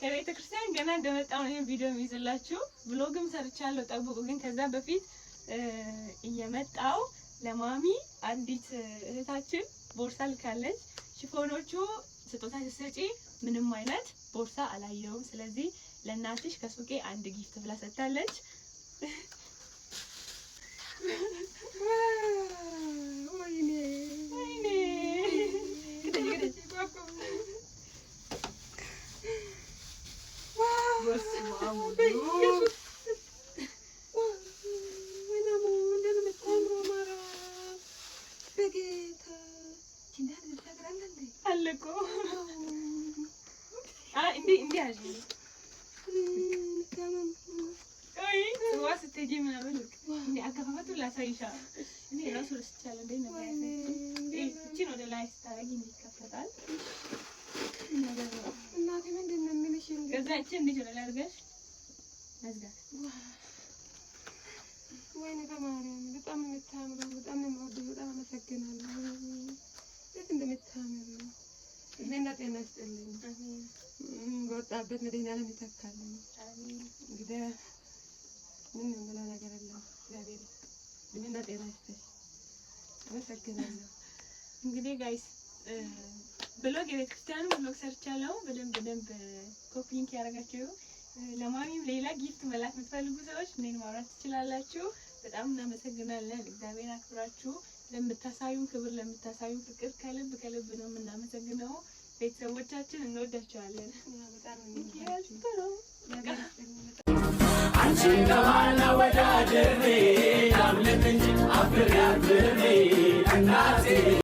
ከቤተ ክርስቲያን ገና እንደመጣሁ ነው ይሄን ቪዲዮ የሚይዝላችሁ። Vlog ም ሰርቻለሁ፣ ጠብቁ። ግን ከዛ በፊት እየመጣው ለማሚ አንዲት እህታችን ቦርሳ ልካለች። ሽፎኖቹ ስጦታ ስትሰጪ ምንም አይነት ቦርሳ አላየውም፣ ስለዚህ ለእናትሽ ከሱቄ አንድ gift ብላ ሰጥታለች። ወይኔ። ወይኔ፣ ግደጅ ግደጅ። በስመ አብ ወወልድ። በጌታ። አለ እኮ። እንዲህ እንዲህ ያዥ። ቆይ፣ ጽዋ ስትሄጂ ምናምን እንዲህ አከፋፈቱን ላሳይሻ። እኔ ራሱ ረስቻለሁ። እንዴት ነበር ያሳየሽኝ? እቺን ወደ ላይ ስታደርጊ እንዲህ ይከፈታል። እናቴ፣ ምንድን ነው የምልሽ? ከዛ እቺን እንዲህ ወደ ላይ አድርገሽ መዝጋት። ወይኔ በማርያም፣ በጣም ነው የምታምረው። በጣም ነው የምወደው። በጣም አመሰግናለሁ። እንዴት እንደምታምር! እድሜና ጤና ይስጥልኝ። በወጣበት መድኃኒዓለም ይተካልኝ። እንግዲህ ምን የምለው ነገር የለም። እግዚአብሔር እድሜና ጤና ይስጥሽ። አመሰግናለሁ። እንግዲህ guys፣ vlog የቤተ ክርስቲያኑ vlog ሰርቻለሁ። በደንብ በደንብ copy link ያደረጋችሁ፣ ለማሚም ሌላ gift መላክ የምትፈልጉ ሰዎች እኔን ማውራት ትችላላችሁ። በጣም እናመሰግናለን። እግዚአብሔር አክብራችሁ ለምታሳዩን ክብር፣ ለምታሳዩን ፍቅር ከልብ ከልብ ነው የምናመሰግነው። ቤተሰቦቻችን እንወዳቸዋለን። በጣም ነው የምወዳችሁ። እግዚአብሔር ይስጥልኝ። አንቺን ከማን አወዳድሬ ላምልክ እንጂ አፍሬ አፍሬ እናቴ።